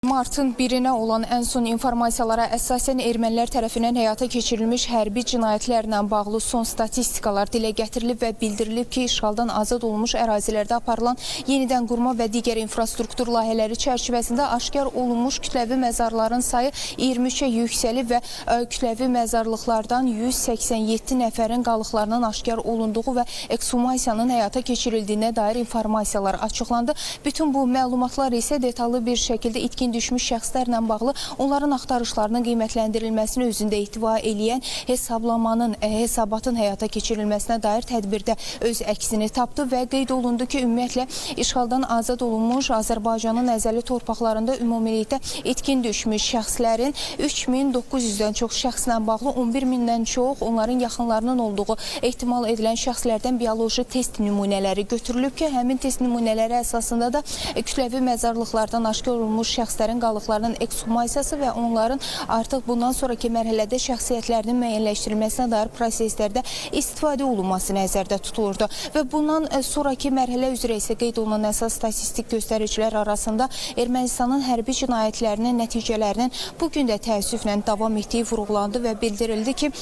Martın 1-nə olan ən son informasiyalara əsasən ermənilər tərəfindən həyata keçirilmiş hərbi cinayətlərlə bağlı son statistikalar dilə gətirilib və bildirilib ki, işğaldan azad olunmuş ərazilərdə aparılan yenidən qurma və digər infrastruktur layihələri çərçivəsində aşkar olunmuş kütləvi məzarların sayı 23-ə yüksəlib və kütləvi məzarlıqlardan 187 nəfərin qalıqlarının aşkar olunduğu və ekshumasiyanın həyata keçirildiyinə dair informasiyalar açıqlandı. Bütün bu məlumatlar isə detallı bir şəkildə itkin düşmüş şəxslərlə bağlı onların axtarışlarının qiymətləndirilməsini özündə ehtiva eləyən hesablamanın, hesabatın həyata keçirilməsinə dair tədbirdə öz əksini tapdı və qeyd olundu ki, ümumiyyətlə işğaldan azad olunmuş Azərbaycanın əzəli torpaqlarında ümumilikdə itkin düşmüş şəxslərin 3900-dən çox şəxslə bağlı 11.000-dən çox onların yaxınlarının olduğu ehtimal edilən şəxslərdən bioloji test nümunələri götürülüb ki, həmin test nümunələri əsasında da kütləvi məzarlıqlardan aşkar olunmuş şəxslərin qalıqlarının ekshumasiyası və onların artıq bundan sonraki mərhələdə şəxsiyyətlərinin müəyyənləşdirilməsinə dair proseslərdə istifadə olunması nəzərdə tutulurdu. Və bundan sonraki mərhələ üzrə isə qeyd olunan əsas statistik göstəricilər arasında Ermənistanın hərbi cinayətlərinin nəticələrinin bu gün də təəssüflə davam etdiyi vurğulandı və bildirildi ki,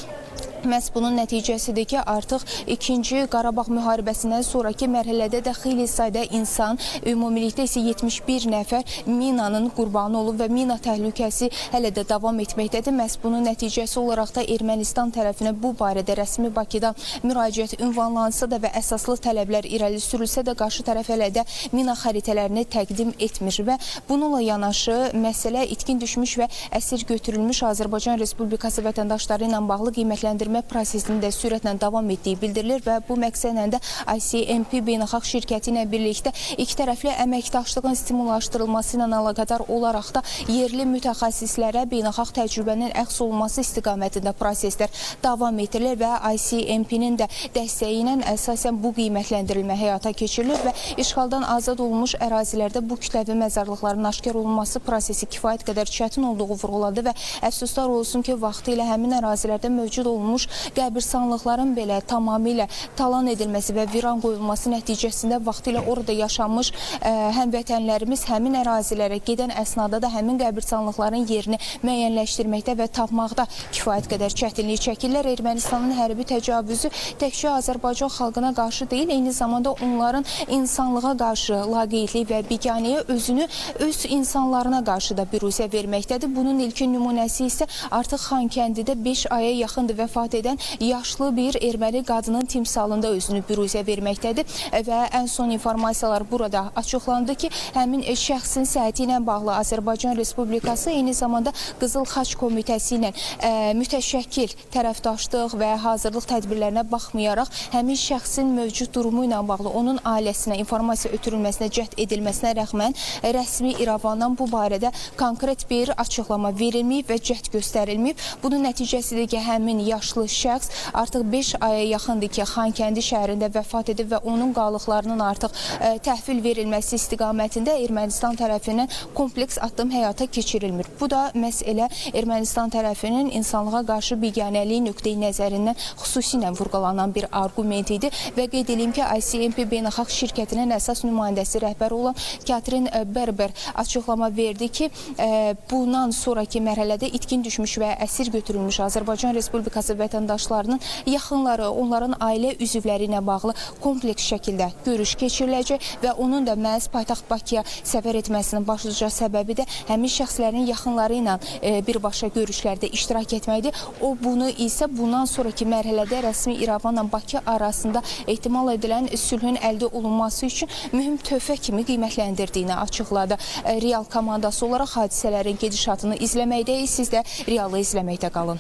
məhz bunun nəticəsidir ki, artıq 2-ci Qarabağ müharibəsindən sonraki mərhələdə də xeyli sayda insan, ümumilikdə isə 71 nəfər minanın qurbanı olub və mina təhlükəsi hələ də davam etməkdədir. Məhz bunun nəticəsi olaraq da Ermənistan tərəfinə bu barədə rəsmi Bakıdan müraciət ünvanlansa da və əsaslı tələblər irəli sürülsə də qarşı tərəf hələ də mina xəritələrini təqdim etmir və bununla yanaşı məsələ itkin düşmüş və əsir götürülmüş Azərbaycan Respublikası vətəndaşları ilə bağlı qiymətləndirmə prosesinin də sürətlə davam etdiyi bildirilir və bu məqsədlə də ICMP beynəlxalq şirkəti ilə birlikdə iki tərəfli əməkdaşlığın stimullaşdırılması ilə əlaqədar olaraq da yerli mütəxəssislərə beynəlxalq təcrübənin əxz olunması istiqamətində proseslər davam etdirilir və ICMP-nin də dəstəyi ilə əsasən bu qiymətləndirilmə həyata keçirilir və işğaldan azad olunmuş ərazilərdə bu kütləvi məzarlıqların aşkar olunması prosesi kifayət qədər çətin olduğu vurğulandı və əfsuslar olsun ki, vaxtilə həmin ərazilərdə mövcud olmuş qəbirstanlıqların belə tamamilə talan edilməsi və viran qoyulması nəticəsində vaxtilə orada yaşanmış həmvətənlərimiz həmin ərazilərə gedən əsnada da həmin qəbirstanlıqların yerini müəyyənləşdirməkdə və tapmaqda kifayət qədər çətinlik çəkirlər. Ermənistanın hərbi təcavüzü təkcə Azərbaycan xalqına qarşı deyil, eyni zamanda onların insanlığa qarşı laqeydlik və biganəyə özünü öz insanlarına qarşı da büruzə verməkdədir. Bunun ilkin nümunəsi isə artıq Xankəndidə 5 aya yaxındır vəfat edən yaşlı bir erməni qadının timsalında özünü büruzə verməkdədir və ən son informasiyalar burada açıqlandı ki, həmin şəxsin səhhəti ilə bağlı Azərbaycan Respublikası eyni zamanda Qızıl Xaç Komitəsi ilə mütəşəkkil tərəfdaşlıq və hazırlıq tədbirlərinə baxmayaraq həmin şəxsin mövcud durumu ilə bağlı onun ailəsinə informasiya ötürülməsinə cəhd edilməsinə rəğmən rəsmi İrəvandan bu barədə konkret bir açıqlama verilməyib və cəhd göstərilməyib. Bunun nəticəsidir ki, həmin yaşlı şəxs artıq 5 aya yaxındır ki, Xankəndi şəhərində vəfat edib və onun qalıqlarının artıq təhvil verilməsi istiqamətində Ermənistan tərəfindən kompleks addım həyata keçirilmir. Bu da məhz elə Ermənistan tərəfinin insanlığa qarşı biganəliyi nöqteyi nəzərindən xüsusilə vurğulanan bir arqument idi və qeyd edeyim ki, ICMP beynəlxalq şirkətinin əsas nümayəndəsi rəhbəri olan Katrin Berber açıqlama verdi ki, bundan sonraki mərhələdə itkin düşmüş və əsir götürülmüş Azərbaycan Respublikası vətəndaşlarının yaxınları, onların ailə üzvləri ilə bağlı kompleks şəkildə görüş keçiriləcək və onun da məhz paytaxt Bakıya səfər etməsinin başlıca səbəbi də həmin şəxslərin yaxınları ilə birbaşa görüşlərdə iştirak etməkdir. O bunu isə bundan sonraki mərhələdə rəsmi İrəvanla Bakı arasında ehtimal edilən sülhün əldə olunması üçün mühüm töhfə kimi qiymətləndirdiyini açıqladı. Real komandası olaraq hadisələrin gedişatını izləməkdəyik. Siz də Realı izləməkdə qalın.